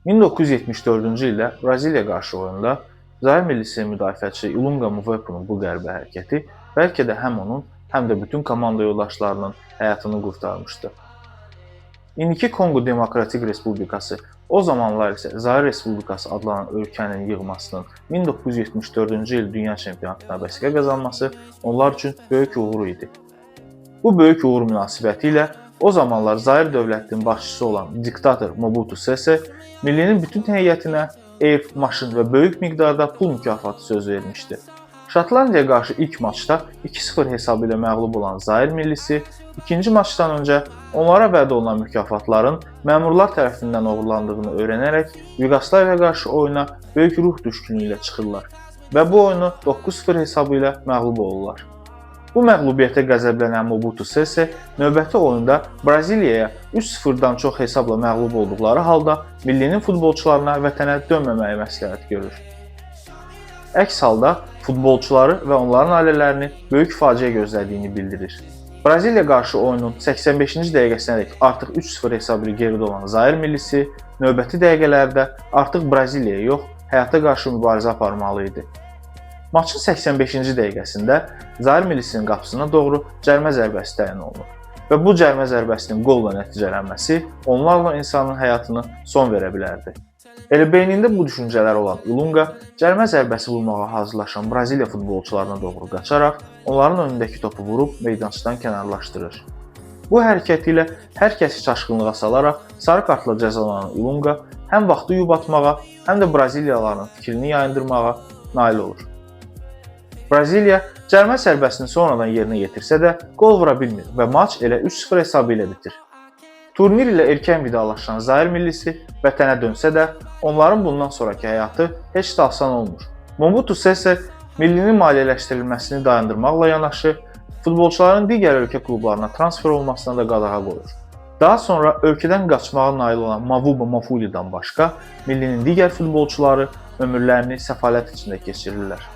1974-cü ildə Braziliya qarşı oyunda Zair millisi müdafiəçisi Ilunga Mwepunun bu qəribə hərəkəti bəlkə də həm onun, həm də bütün komanda yoldaşlarının həyatını qurtarmışdı. İndiki Konqo Demokratik Respublikası, o zamanlar isə Zair Respublikası adlanan ölkənin yığmasının 1974-cü il dünya çempionatına vəsiqə qazanması onlar üçün böyük uğur idi. Bu böyük uğur münasibəti ilə o zamanlar Zair dövlətinin başçısı olan diktator Mobutu Sese millinin bütün heyətinə ev, maşın və böyük miqdarda pul mükafatı söz vermişdi. Şotlandiyaya qarşı ilk maçda 2-0 hesabı ilə məğlub olan Zair millisi ikinci maçdan öncə onlara vəd olunan mükafatların məmurlar tərəfindən oğurlandığını öyrənərək Yuqoslaviyaya qarşı oyuna böyük ruh düşkünlüyü ilə çıxırlar və bu oyunu 9-0 hesabı ilə məğlub olurlar. Bu məğlubiyyətə qəzəblənən Mobutu Sese növbəti oyunda Braziliyaya 3-0-dan çox hesabla məğlub olduqları halda millinin futbolçularına vətənə dönməməyi məsləhət görür. Əks halda futbolçuları və onların ailələrini böyük faciə gözlədiyini bildirir. Braziliya qarşı oyunun 85-ci dəqiqəsinədək artıq 3-0 hesabı ilə geridə olan Zair millisi növbəti dəqiqələrdə artıq Braziliyaya yox, həyata qarşı mübarizə aparmalı idi. Maçın 85-ci dəqiqəsində Zair millisinin qapısına doğru cərimə zərbəsi təyin olunur və bu cərimə zərbəsinin qolla nəticələnməsi onlarla insanın həyatını son verə bilərdi. Elə beynində bu düşüncələr olan Ilunga cərimə zərbəsi vurmağa hazırlaşan Braziliya futbolçularına doğru qaçaraq onların önündəki topu vurub meydançadan kənarlaşdırır. Bu hərəkəti ilə hər kəsi çaşqınlığa salaraq sarı kartla cəzalanan Ilunga həm vaxtı yubatmağa, həm də Braziliyalıların fikrini yayındırmağa nail olur. Braziliya cərimə zərbəsini sonradan yerinə yetirsə də qol vura bilmir və maç elə 3-0 hesabı ilə bitir. Turnir ilə erkən vidalaşan Zair millisi vətənə dönsə də, onların bundan sonrakı həyatı heç də asan olmur. Mobutu Sese millinin maliyyələşdirilməsini dayandırmaqla yanaşı, futbolçuların digər ölkə klublarına transfer olmasına da qadağa qoyur. Daha sonra ölkədən qaçmağa nail olan Mavuba Mafuli'dan başqa millinin digər futbolçuları ömürlərini səfalət içində keçirirlər.